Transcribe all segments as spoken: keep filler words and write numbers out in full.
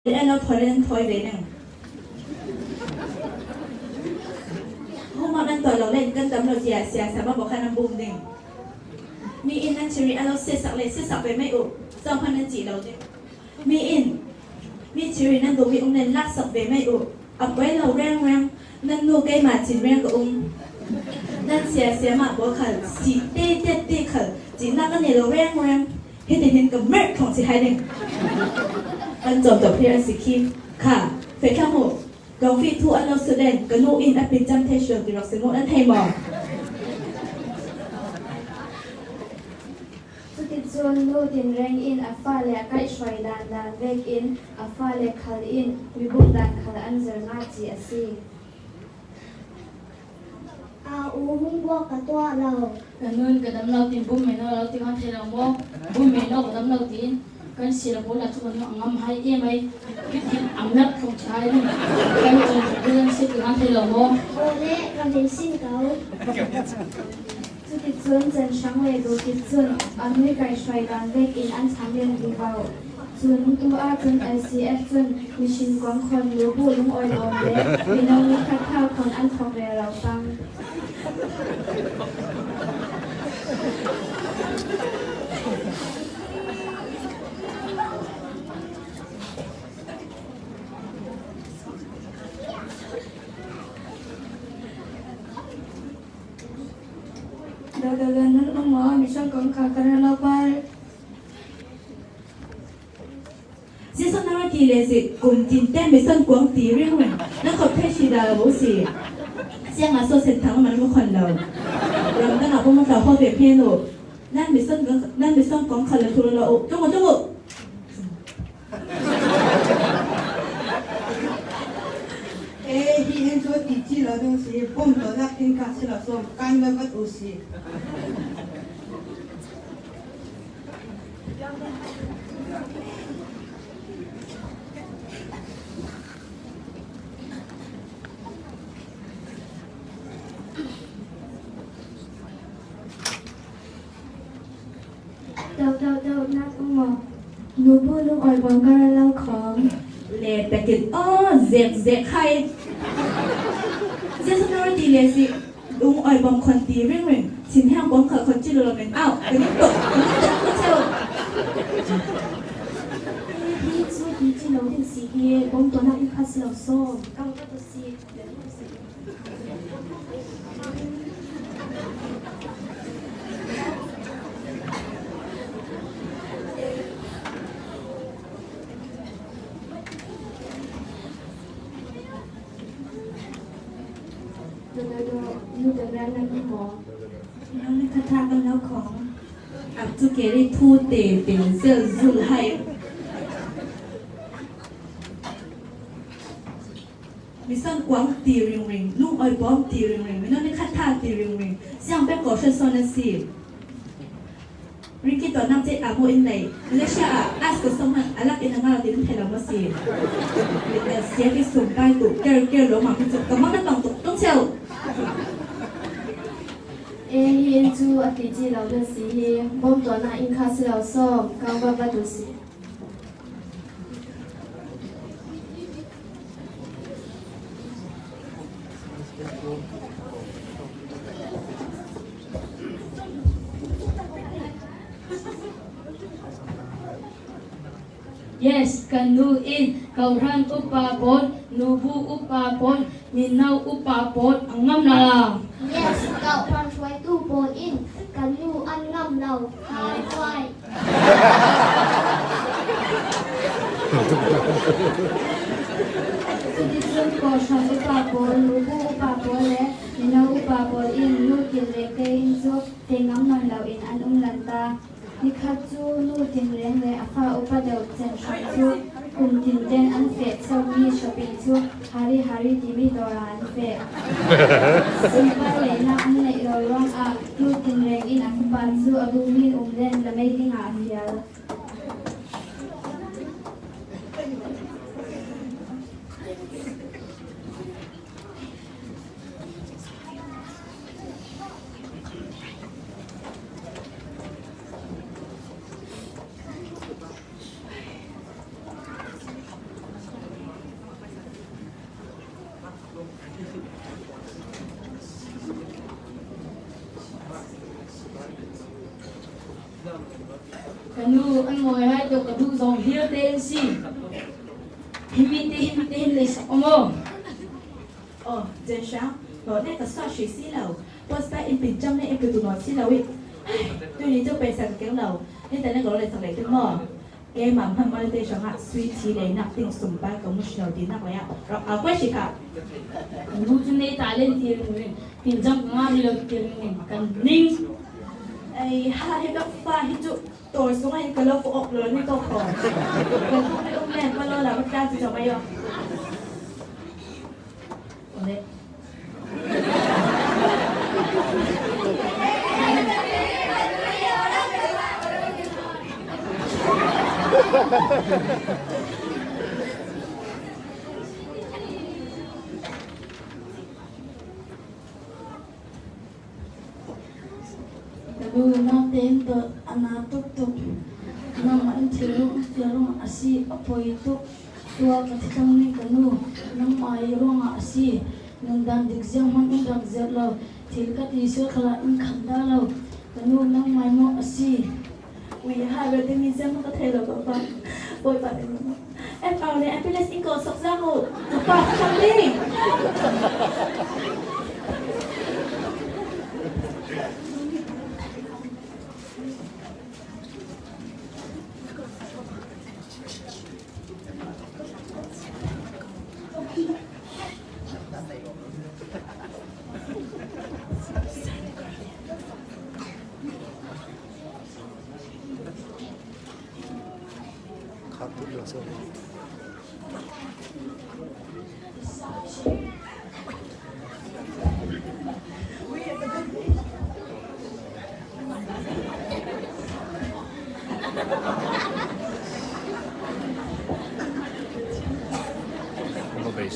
An lo thawi le nan thawi ve ning. Homework nan tawh lo le kan dam lo cia, sia sa ba bawk kha nan bum ding. Mi in nan thilri a lo siasak le siasak ve mai uh. Zawng kha nan cih lo ding. Mi in mi thilri nan duh mi um le laksak ve mai uh. A poi lo reng reng. Nan nu keima cin reng ka um. Nan sia sia mah pawl khal si te te te khal cin lak ka nei lo reng reng. Hiti hin ka merh thawng si hai ding. Kan cawm tawh clear an si khi. Kha, feh thlang uh. Kawng fih thu an lo sut den, ka nu in a pin cam thei si lo ti rak si mu nan thei maw? Cuticun nu Tin Reng in a fale a kaihhruai dan dan vekin a fale khal in mi buk dan khal an zir nga ci a si. A u hung buak ka tuah lo. Ka nun ka dam lo tin bum mei no lo ti kan thei lo maw? Bum mei no ka dam lo tin kan si lo pawl la cu kan a ngam hai e mai. Kit hin a merh thawng ci hai ding. Kan cawm tuk kan si ti kan thei lo maw? Aw le, ka vei sin ko. Cuticun Cen Hrang le Lu Kip cun a nui kaihhruai dan vekin an cham len vivo. Cun tu ah cun L C F cun mihring kuang khon, nu bu lungawi bawm le mino ni khat kha khon an thawk rero pang. Dodol nan um maw, mission kong kha kan lo pal. Ziasan na ti le si kum tin te mission kuang ti ring ring. Na khop thei si da lo si. Siang a so sen thang man mu khon lo. Ram ta na pom ta ho ve phe no. Nan mission nan mission kuang kha le thu lo. Tung tung. Eh, hi en so ti chi lo dong si. Pom to nak tin ka si lo so. Kan lo mat u si. Deuh, deuh, deuh, nak um maw? Nu bu lungawi bawm ka rel lo khawng. Le pekin aw zek zek hai. Ziasan na ti le si. Lungawi bawm khon ti ring ring. Chin hiang bawm khal khon ci lo lo men. Au, kan in tok, kan in tok, kan in tok. Hi cu ti ci lo ding si hi. Bawm tuahnak in khat si lo sawm. Kan ka tu si. Nang ni kha tha kan lo khawng. Ak cu ke ri thu te pin zel zul hai. Mission kuang ti ringring, lungawi bawm ti ringring, minung ni khat tha ti ringring, siang pek ko hre sawn a si. Ringgit tawh nam cei a mu in lei, Malaysia ah ice kosong hmanh a lak in a ngau ti nan thei lo maw si? Siapi sum pai tu ker ker lo mah cu ka mang na tong tuk tung cheu. Eh, hi in cu a ti ci lo na si hi, bawm tuahnak in kha si lo sawm, kang va va tu si. Yes, ka nu in, kawhhran upa pawl, nubu upa pawl, mino upa pawl a ngam lo. Yes, kawhhran hruaitu pawl in ka nu an ngam lo. Hai, hai. Cuticun kawhhran upa pawl, nubu upa pawl le mino upa pawl in Nu Tin Reng te inn cu tei ngam nawn loin an um lanta. Nikhat cu Nu Tin Reng le a fa upa deuh Cen Hrang cu kum tin tein an feh cheuhmi shopping cu Hari Hari timi dawr ah an feh. Sumpai lehnak an neih lo ruangah Nu Tin Reng in a fapa cu a bu min um len lamei dingah a fial. An mawi hai tawh ka duh zawng hial te an si. Himi te, himi te hin lei sak om aw. Aw, Jen Sang, baw ne ka suah hri si lo. Postpaid in pin jam ne in pin tu naw si lo i. Ai, tuni chu pei sak keng lo. Ni ta ne ka lo lei sak lei tu maw. Keimah hmanhmawh te hrangah sweetie leinak ding sumpai ka mu hri lo tinak lei ah. Rak a kuai hri kha. Kan bu chu nei ta len ti ring ring. Pin jam ka ngah hi lo ti ring ring. Kan ning. Ei, ha, hi ka fa hi chu. Tawr sungah hin ka lo fawk lo ni tawk tawr. Ka tawk ni um nen, ka lo la, ka tla chu chawm ayo. Ole. Ka nu, naute in tawh a na tuk tuk. Nangmah in thil ruang, thil ruang a si, a poi tuk. Tua ka thi thlang ni ka nu, nangmah i ruangah a si. Nundan dik ziang hmanh in rak ziat lo. Thil ka ti sual khalah in kham dah lo. Ka nu, nangmah i maw a si. Ui, ha, bel timi ziang ka thei lo, ka pa. Bawipa te maw. F R le ambulance in call sak zang uh. Ka pa, thang ding.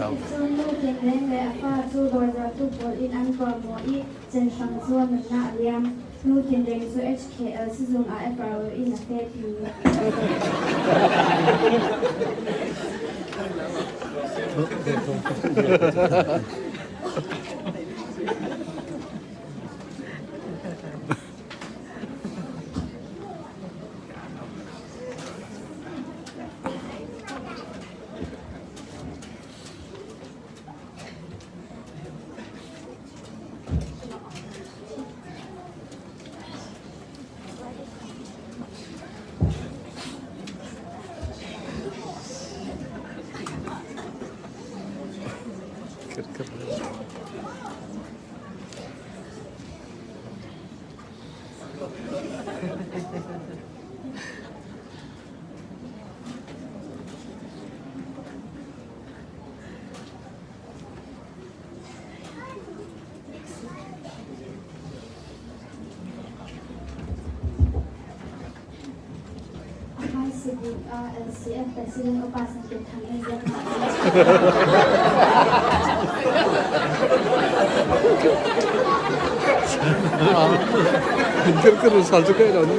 Chun Nu Tin Reng le a fa cu Bawlzartu pawl in an kawlmaw i, Cen Hrang cu a nunnak a liam. Nu Tin Reng cu H K L sizung ah F R O in a fehpi. Hmai Sibuk ah L C F President upa Sangkip Thang in ziak Kir kir sal tu kai lo ni.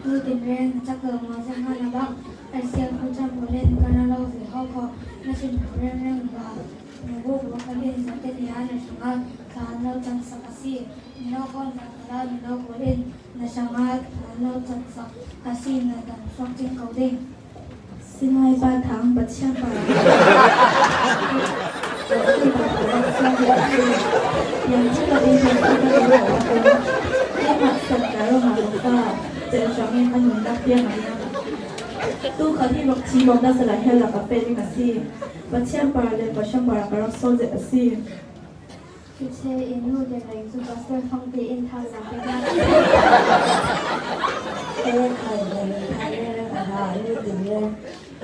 Nu Tin Reng, na cak lo ngau zong hna na bang, L C F Pu Chan Paul in kan lo ve hau ko, na sin reng reng ba, na bu bu ka bin sa te ni a na sung a, kan lo tan sa ka si, ni lo kon sa ka la, ni lo ko in, na sung a, kan lo tan sa ka si, na dan sok cing kau ding. Sinai pa thang Pathian pa. Yang tu tak ingin kita tu. Dia masak kalau malu pa. Cen Hrang in a nunnak piang a liam. Tu kha hi mak chi mawk dah salai hel lak a pek ding a si. Pathian pa le Pathian pa ka rak sawl zet a si. Cucaah in Nu Tin Reng cu Pastor Fangte in thazaang pe hna. Ee, khai dang thai le a ha Nu Tin Reng.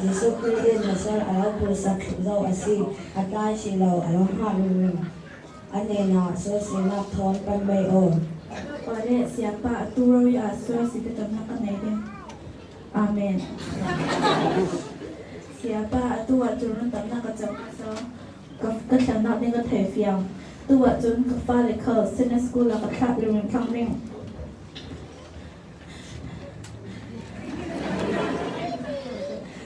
Jesuh Khrih in Nazareth a rak pulsak zo a si. A tlai si lo, a rak hngah ringring. A hnenah sual sinak thawn kan bei aw. Aw le, Siapa, atu rori ah sual si tetonnak kan nei ding. Amen. Siapa, atu ah cun rawntamnak ka co hna so. Ka, ka thlennak ding ka thei fiang. Tu ahcun ka fale khal Sunday school ah ka thlah ringring thlang ding.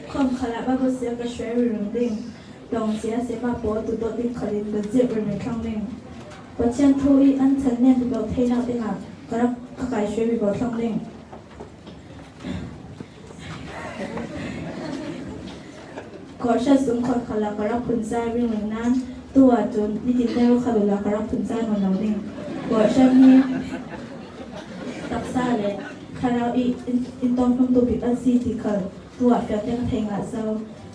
Khawm khal ah Bible siang ka hruai ringring ding. Tawng sia sema pawl tu dawh ding khalin ka zirh ringring thlang ding. Pathian thu i an chan nen bibo theinak dingah ka rak ka kaisuai bibo thlang ding. Kawhhra sung khawt khalah ka rak phunzai ringring nan, tu ahcun nitin deuh khat uhla ka rak phunzai nawn lo ding. Kawhhra hi taksa le thlarau i in, in tawnghnumtu bik an si ti khal tu ah fiang deuh ka thei ngah zo.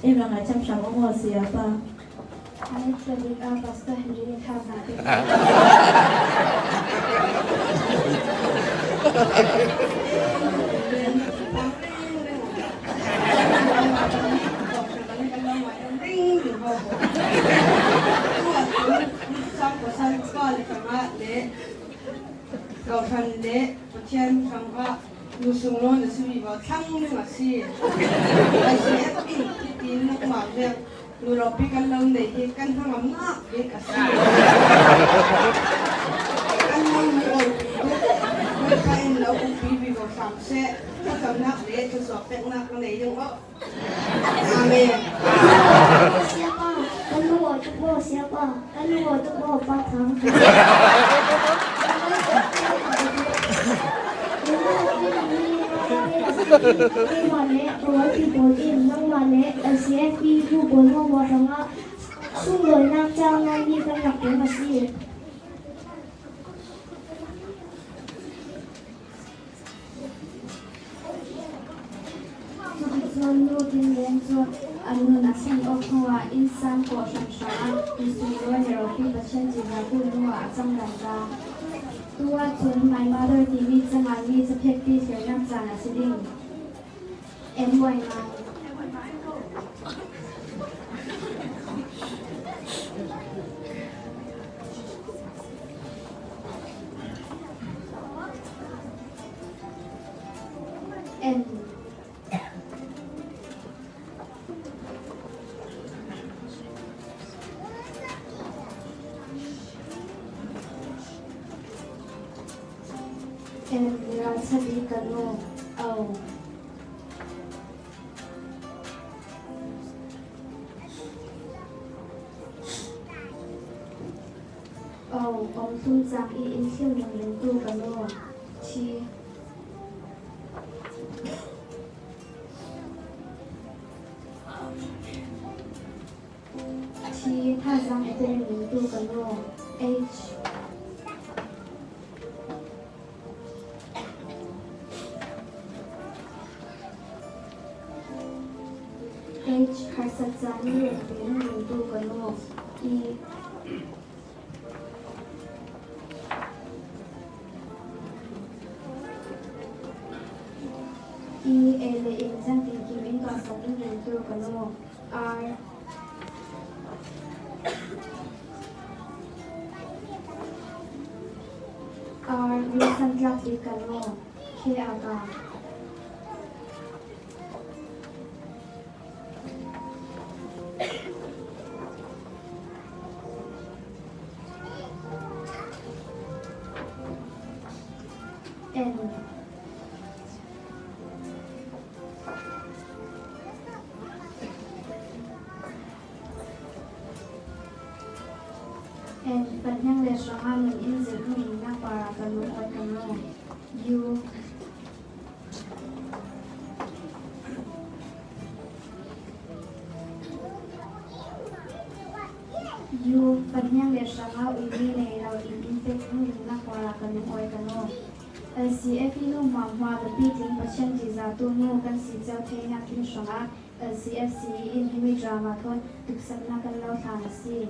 Ei rak ngaicham hram aw maw, Saya Pa? Alex David a Pastor Henry nih thazaang pek. Kawhhran le Pathian hrangah nu sunglawi na si vivo thlang ding a si. I C F in hitin nangmah vek nu ropi kan lo nei hi kan hnangamnak bik a si. Kan lo nu awlpi tuk, Bawipa in lo umpi vivo hram seh, thazaang le thazaang peknak ka nei ding aw. Amen. Siapa, kan lu tuk bo, siapa, kan lu tuk bo, Pa Thang. Nangmah le ka rualpi pawl in nangmah le L C F P bu pawl hmuahhmuah hrangah sunglawinak cang nanmi kan rak pek a si. Cuticun Nu Tin Leng cu a nun a ṭhen awk hnuah innsang kawh hramhram ah misual le ropi Pathian cihna tu hnuah a cang rangta. Tu ahcun My Mother timi canganmi caphekpi thlennak caan a si ding. M Y ngai. N. N. Ralchap i kan u. O. O. Om tlum cang i in thim ringringtu kan u. T. T. Thazaang a tel ringringtu kan u. H. H. Harsat caan i ringringtu kan u. I. I. Ei le in cang tinkim in tuahsan ringringtu kan u. R. R. Ruahsan tlak bik kan u. K. A. Ka. N. N. Fahniang le hrangah nun in zirh hnu in nak par ah ka lung awi ka ngau. U. U. Fahniang le hrangah uimi nei lo in in pek hnu in nak par ah ka lung awi ka ngau. L C F i nu hmuahhmuah biapi tling Pathian cihzahtu nu kan si cio theinak ding hrangah L C F C in himi drama thawn duhsaknak kan lo hlan a si.